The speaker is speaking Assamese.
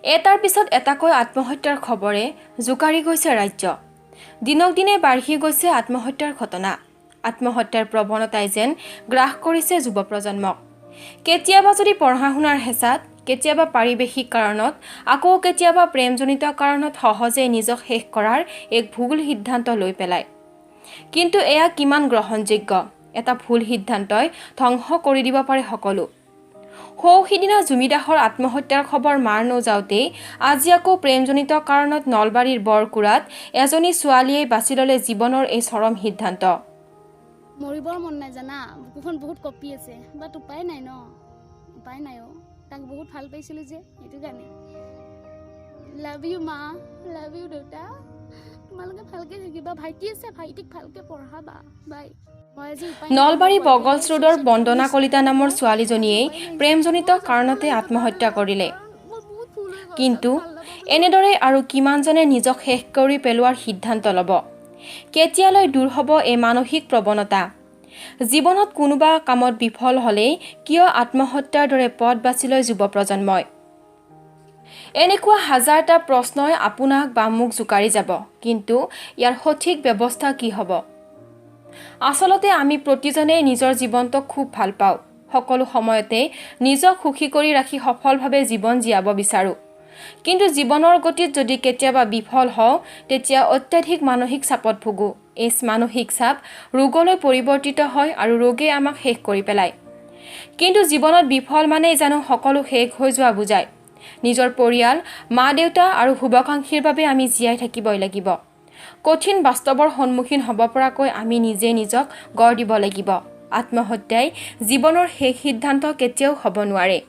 এটাৰ পিছত এটাকৈ আত্মহত্যাৰ খবৰে জোকাৰি গৈছে ৰাজ্য। দিনক দিনে বাঢ়ি গৈছে আত্মহত্যাৰ ঘটনা। আত্মহত্যাৰ প্ৰৱণতাই যেন গ্ৰাস কৰিছে যুৱ প্ৰজন্মক। কেতিয়াবা যদি পঢ়া শুনাৰ হেঁচাত, কেতিয়াবা পাৰিৱেশিক কাৰণত, আকৌ কেতিয়াবা প্ৰেমজনিত কাৰণত সহজে নিজক শেষ কৰাৰ এক ভুল সিদ্ধান্ত লৈ পেলায়। কিন্তু এয়া কিমান গ্ৰহণযোগ্য? এটা ভুল সিদ্ধান্তই ধ্বংস কৰি দিব পাৰে সকলো। সৌ সিদিনা জুমি দাসৰ আত্মহত্যাৰ খবৰ মাৰ নৌযাওঁতেই আজি আকৌ প্ৰেমজনিত কাৰণত নলবাৰীৰ বৰকুৰাত এজনী ছোৱালীয়ে বাছি ল'লে জীৱনৰ এই চৰম সিদ্ধান্ত। মৰিবৰ মন নাই জানা, বুকুখন বহুত কঁপি আছে, বাট উপায় নাই ন, উপায় নাই অ'। তাক বহুত ভাল পাইছিলোঁ যে, সেইটো কাৰণে। লাভ you মা, লাভ you দেউতা। তোমালোকে ভালকৈ থাকিবা। ভাইটি আছে, ভাইটিক ভালকৈ পঢ়াবা। বাই। মই আজি উপায় নাই। নলবাৰী মোৰ বগলছ পোৱালিটোৱে ৰোডৰ suicide বন্দনা কৰিছে। কলিতা নামৰ ছোৱালীজনীয়েই উপায় নাই। প্ৰেমজনিত মই কাৰণতে যাব আত্মহত্যা কৰিলে। মোৰ বহুত ভুল হৈ গ'ল। কিন্তু ভাল নাপাওঁ। এনেদৰে আৰু কিমানজনে নিজক শেষ কৰি পেলোৱাৰ সিদ্ধান্ত ল'ব? কেতিয়ালৈ দূৰ হ'ব এই মানসিক প্ৰৱণতা? জীৱনত কোনোবা কামত বিফল হ'লেই কিয় আত্মহত্যাৰ দৰে পথ বাছি লয় যুৱ প্ৰজন্মই? এনেকুৱা হাজাৰটা প্ৰশ্নই আপোনাক বা মোক জোকাৰি যাব। কিন্তু ইয়াৰ সঠিক ব্যৱস্থা কি হ'ব? আচলতে আমি প্ৰতিজনেই নিজৰ জীৱনটোক খুব ভাল পাওঁ। সকলো সময়তে নিজক সুখী কৰি ৰাখি সফলভাৱে জীৱন জীয়াব বিচাৰোঁ। কিন্তু জীৱনৰ গতিত যদি কেতিয়াবা বিফল হওঁ, তেতিয়া অত্যাধিক মানসিক চাপত ভোগোঁ। এই মানসিক চাপ ৰোগলৈ পৰিৱৰ্তিত হয় আৰু ৰোগে আমাক শেষ কৰি পেলায়। কিন্তু জীৱনত বিফল মানেই জানো সকলো শেষ হৈ যোৱা বুজায়? নিজৰ পৰিয়াল, মা দেউতা আৰু শুভাকাংক্ষীৰ বাবে আমি জীয়াই থাকিবই লাগিব। কঠিন বাস্তৱৰ সন্মুখীন হ'ব পৰাকৈ আমি নিজে নিজক গঢ় দিব লাগিব। আত্মহত্যাই জীৱনৰ শেষ সিদ্ধান্ত কেতিয়াও হ'ব নোৱাৰে।